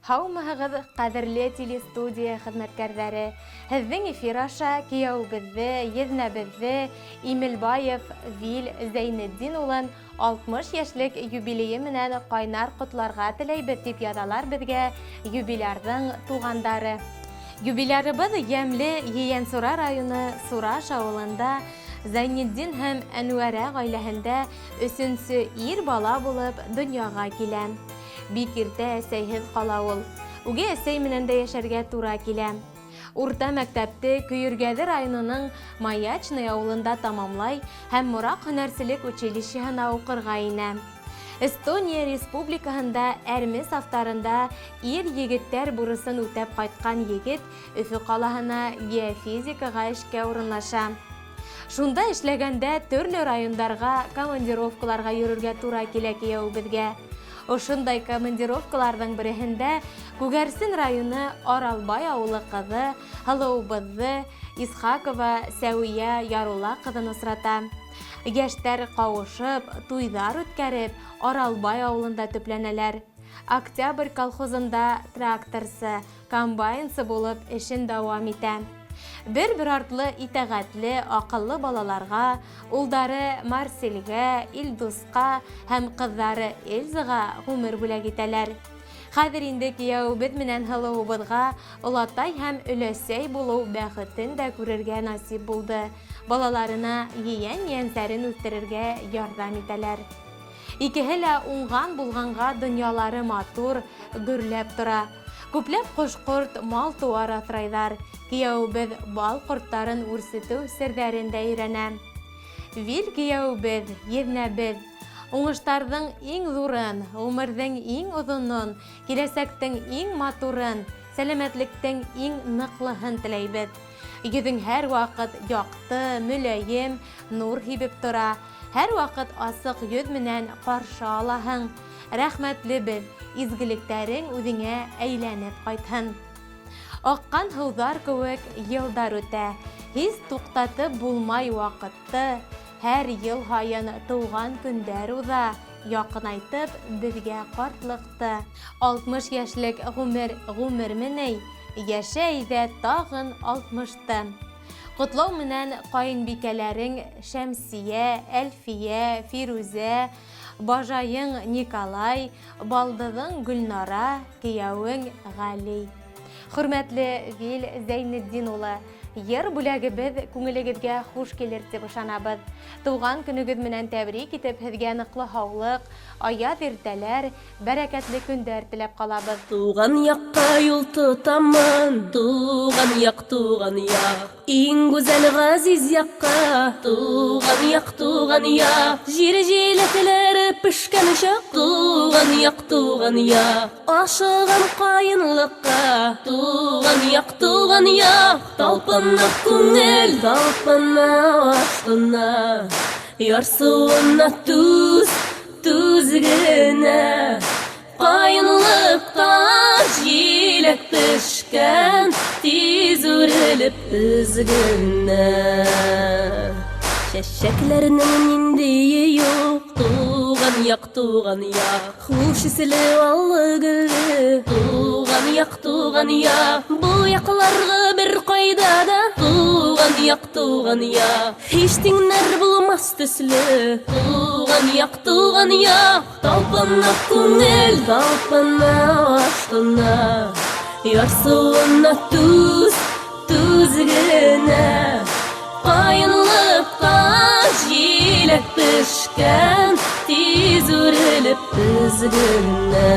Һаумыһығыҙ, ҡәҙерле телестудия хеҙмәткәрҙәре! Һеҙҙең эфир аша кейәүебеҙҙе, еҙнәбеҙҙе Имелбаев Вил Зәйнетдин улын 60 йәшлек юбилейы менән ҡайнар ҡотларға теләйбеҙ, тип яҙалар беҙгә юбилярҙың туғандары. Юбилярыбыҙ йәмле Ейәнсура районы Сураш ауылында Зәйнетдин һәм Әнүәрә ғаиләһендә өсөнсө ир бала булып донъяға килә. Бик иртә әсәйһеҙ ҡала ул. Үгәй әсәй менән дә йәшәргә тура килә. Урта мәктәпте Көйөргәҙе районының Маячный ауылында тамамлай һәм Мораҡ һөнәрселек училищеһына уҡырға инә. Эстония Республикаһында әрме сафтарында ир-егеттәр бурысын үтәп ҡайтҡан егет Өфө ҡалаһына геофизикаға эшкә урынлаша. Шунда эшләгәндә төрлө райондарға командировкаларға йөрергә тура килә кейәүебеҙгә. Ошондай командировкаларҙың береһендә Күгәрсен районы Аралбай ауылы ҡыҙы һылыуыбыҙҙы Исхакова Сәүиә Ярулла ҡыҙын осрата. Йәштәр ҡауышып, туйҙар үткәреп, Аралбай ауылында төпләнәләр. Октябрь колхозында тракторсы, комбайнсы булып эшен дәвам итә. Бер-бер артлы итәгатьле, акыллы балаларга, улдары Марсельгә, Илдуска һәм кызлары Эльзага гомер бүләк итәләр. Хәзер инде кияүебез менән һылыуыбызга олатай һәм өләсәй булыу бәхетен дә күрергә насип булды, балаларына ейән-ейәнсәрен үстерергә ярдәм итәләр. Икеһе лә уңган-булганга дөньялары матур, гөрләп тора. Күпләп кош-корт, мал-туар аҫрайҙар. Кейәүебеҙ бал ҡорттарын үрсетеү серҙәрен дә өйрәнә. Вил кейәүебеҙ, еҙнәбеҙ! Уңыштарҙың иң ҙурын, ғүмерҙең иң оҙонон, киләсәктең иң матурын, сәләмәтлектең иң ныҡлыһын теләйбеҙ. Йөҙөң һәрваҡыт яҡты, мөләйем, нур һибеп тора. Һәрваҡыт асыҡ йөҙ менән каршы алаһың. Рәхмәтлебеҙ, изгелектәрең үзеңә әйләнеп ҡайтһын. Аҡҡан һыуҙар кеүек йылдар үтә, һис туҡтатып булмай ваҡытты, һәр ел һайын тыуған көндәр уҙа, яҡынайтып беҙгә ҡартлыҡты. 60 йәшлек ғүмер ғүмерме ни, яшә әйҙә тағын алтмышты. Котлау менән каенбикәләрең Шәмсия, Әлфия, Фирүзә, бажайың Николай, балдызың Гөлнара, кияүең Гали. Хөрмәтле Вил Зәйнетдин улы, йыр бүләгебез күңелегеҙгә хуш килер дип ышанабыҙ. Туған көнөгөҙ менән тәбрик итеп, һеҙгә ныҡлы һаулыҡ, аяҙ иртәләр, Бәрәкәтле көндәр теләп калабыз. Туган якка юл тотамын, Туган як, туган як. Иң гүзәл газиз якка, Туган як, туган як. Җир җиләкләре пешкән чак, Туган як, туган як. Ашыгам каенлыкка, Туган як, туган як. Талпына күңел, талпына, ашкына, Ярсуына түз, Түз генә каенлыкта җиләк пешкән, тиз үрелеп өз генә. Чәчәкләрнең ниндие юк, туган як, туган як. Хуш исле аллы гөлле, туган як, туган як. Бу якларга бер кайда да, туган як, туган як. Һич тиңнәр булмас төсле, Туган як, туган як, Талпына күңел, талпына, ашкына, Ярсуына түз, түз генә. Каенлыкта җиләк пешкән, Тиз үрелеп өз генә.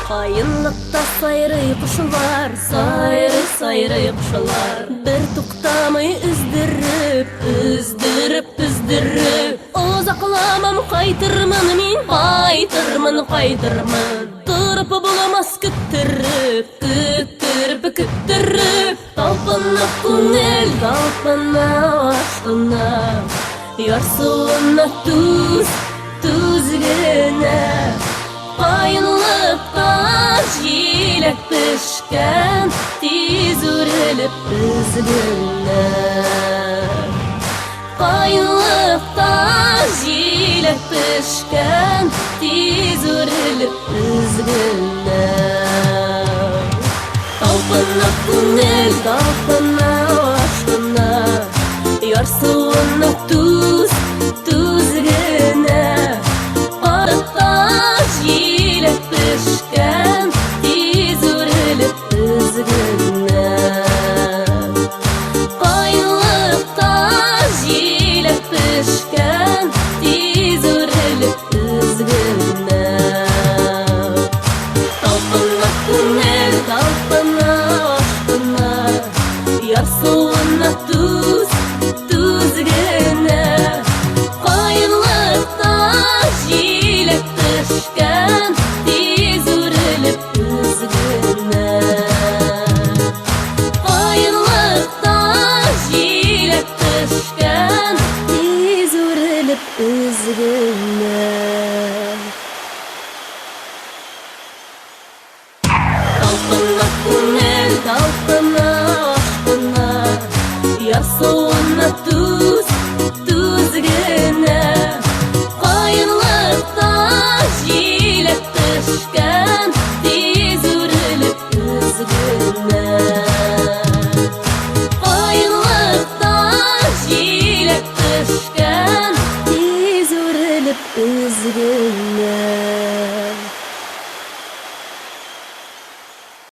Каенлыкта сайрый кошлар, Сайрый, сайрый кошлар. Бер туктамый өздереп, өздереп, өздереп. Озакламам кайтырмын мин, кайтырмын, кайтырмын. Торып булмас көттереп, көттереп, көттереп. Талпына күңел, талпына, ашкына. Ярсуына түз, түз генә. Каенлыкта җиләк пешкән, тиз үрелеп өз генә. Каенлыкта җиләк җиләк пешкән, тиз үрелеп өзгенә. Талпына күңел, талпына, ашкына, ярсуына түз, түз генә. Карлыкта җиләк пешкән, тиз үрелеп өзгенә. Каенлыкта җиләк пешкән, тиз үрелеп өзгенә. Талпына күңел, талпына, ашкына, ярсуына түз, түз генә. Каенлыкта җиләк пешкән, тиз үрелеп өзгенә. Каенлыкта җиләк пешкән, тиз үрелеп өзгенә. Талпына күңел, талпына, ашкына, ярсуына түз.